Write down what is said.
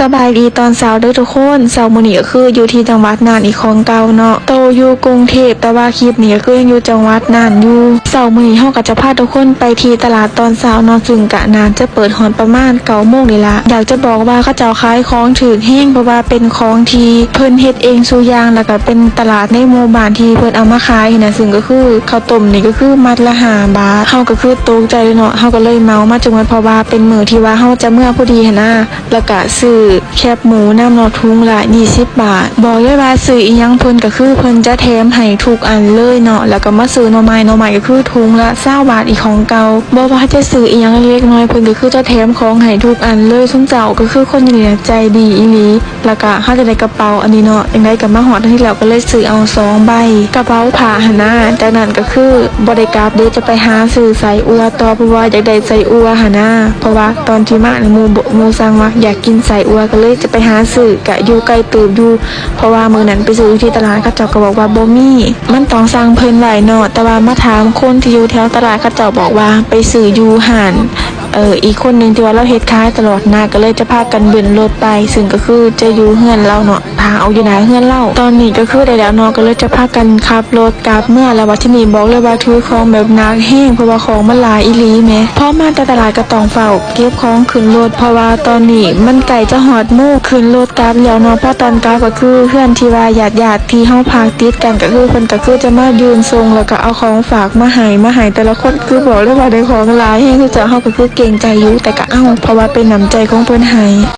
ສະບາຍດີຕອນເຊົ້າເດີທຸກຄົນ. ເຊົ້າມື້ນີ້ກໍຄືຢູ່ທີ່ຈັງຫວັດນ່ານອີກຂອງເກົ່າເນາະ. ໂຕຢູ່ກຸງເທບ ແຕ່ວ່າຄລິບນີ້ກໍຄືຍັງຢູ່ຈັງຫວັດນ່ານຢູ່. ເຊົ້າມື້ນີ້ເຮົາກໍຈະພາທຸກຄົນໄປທີ່ຕະຫຼາດຕອນເຊົ້າເນາະ, ຊຶ່ງກໍໜ້າຈະເປີດຮອດປະມານເກົ້າໂມງນີ້ລະ. ຢາກຈະບອກວ່າເຂົາເຈົ້າຂາຍຂອງຖືກແຮງ ເພາະວ່າເປັນຂອງທີ່ເພິ່ນເຮັດເອງສູ່ຢ່າງ ແລ້ວກໍເປັນຕະຫຼາດໃນໝູ່ບ້ານທີ່ເພິ່ນເອົາມາຂາຍຫັ້ນນະ. ຊຶ່ງກໍຄືເຂົ້າຕົ້ມນີ້ກໍຄືມັດລະຫ້າບາດ. ເຮົາກໍຄືຕົກໃຈເລີຍເນາະ, ເຮົາກໍເລີຍເໝົາມາຈົນໝົດ ເພາະວ່າເປັນມື້ທີ່ວ່າເຮົາຈະເມືອພໍດີຫັ້ນນະ. ແລ້ວກະຊື້ແຄບໝູນຳເນາະ ຖົງລະຊາວບາດ. ບອກເລີຍວ່າຊື້ອີ່ຫຍັງເພິ່ນກະຄືເພິ່ນຈະແຖມໃຫ້ທຸກອັນເລີຍເນາະ. ແລ້ວກະມາຊື້ໜໍ່ໄມ້, ໜໍ່ໄມ້ກະຄືຖົງລະຊາວບາດອີກຂອງເກົ່າ. ບໍ່ວ່າຈະຊື້ອີ່ຫຍັງເລັກໆນ້ອຍໆ ເພິ່ນກະຄືຈະແຖມຂອງໃຫ້ທຸກອັນເລີຍ. ຊຸມເຈົ້າກະຄືຄົນຢູ່ນີ້ນະໃຈດີອີ່ຫຼີ. ແລ້ວກະເຮົາຈະໄດ້ກະເປົາອັນນີ້ເນາະ, ຈັ່ງໃດກະມາຮອດທີ່ແລ້ວກະເລີຍຊື້ເອົາສອງໃບ ກະເປົາຜ້າຫັ້ນນະ. ຈາກນັ້ນກະຄືບໍ່ໄດ້ກັບເດ້, ຈະໄປຫາຊື້ໄສ້ອົ່ວຕໍ່ ເພາະວ່າຢາກໄດ້ໄສ້ອົ່ວຫັ້ນນະ. ເພາະວ່າຕອນທີ່ມານີ້ໝູ່ ໝູ່ສັ່ງວ່າຢາກກິນໄສ້ອົ່ວ ກະເລີຍຈະໄປຫາຊື້ ກະຢູ່ໄກເຕີບຢູ່ ເພາະວ່າມື້ນັ້ນໄປຊື້ຢູ່ທີ່ຕະຫຼາດ ເຂົາເຈົ້າກະບອກວ່າບໍ່ມີ, ມັນຕ້ອງສັ່ງເພິ່ນໄວ້ເນາະ. ແຕ່ວ່າມາຖາມຄົນທີ່ຢູ່ແຖວຕະຫຼາດ ເຂົາເຈົ້າບອກວ່າໄປຊື້ຢູ່ຮ້ານ ເອີ ອີກຄົນໜຶ່ງທີ່ວ່າລາວເຮັດຂາຍຕະຫຼອດນະ, ກະເລີຍຈະພາກັນເບັ້ນລົດໄປ ຊຶ່ງກະຄືຈະຢູ່ເຮືອນລາວເນາະ, ທາງອອກຢູ່ໜ້າເຮືອນລາວ. ຕອນນີ້ກະຄືໄດ້ແລ້ວເນາະ, ກະເລີຍຈະພາກັນຂັບລົດກັບເມືອ. ແລ້ວບັດທີນີ້ບອກເລີຍວ່າຖືຂອງແບບໜັກແຮງ ເພາະວ່າຂອງມັນຫຼາຍອີ່ຫຼີແໝ. ພໍມາແຕ່ຕະຫຼາດກະຕ້ອງຟ້າວເກັບຂອງຂຶ້ນລົດ ເພາະວ່າຕອນນີ້ມັນໃກ້ຈະຮອດໂມງຂຶ້ນລົດກັບແລ້ວເນາະ. ພໍຕອນກັບກະຄືເຮືອນທີ່ວ່າຍາດໆທີ່ເຮົາພັກຕິດກັນ ກະຄືເພິ່ນກະຄືຈະມາຢືນສົ່ງ ແລ້ວກະເອົາຂອງຝາກມາໃຫ້ ມາໃຫ້ແຕ່ລະຄົນ. ຄືບອກເລີຍວ່າໄດ້ຂອງຫຼາຍແຮງ ຄືເຈົ້າເຮົາກະຄືເກງໃຈຢູ່ ແຕ່ກະເອົາ ເພາະວ່າເປັນນ້ຳໃຈຂອງເພິ່ນໃຫ້.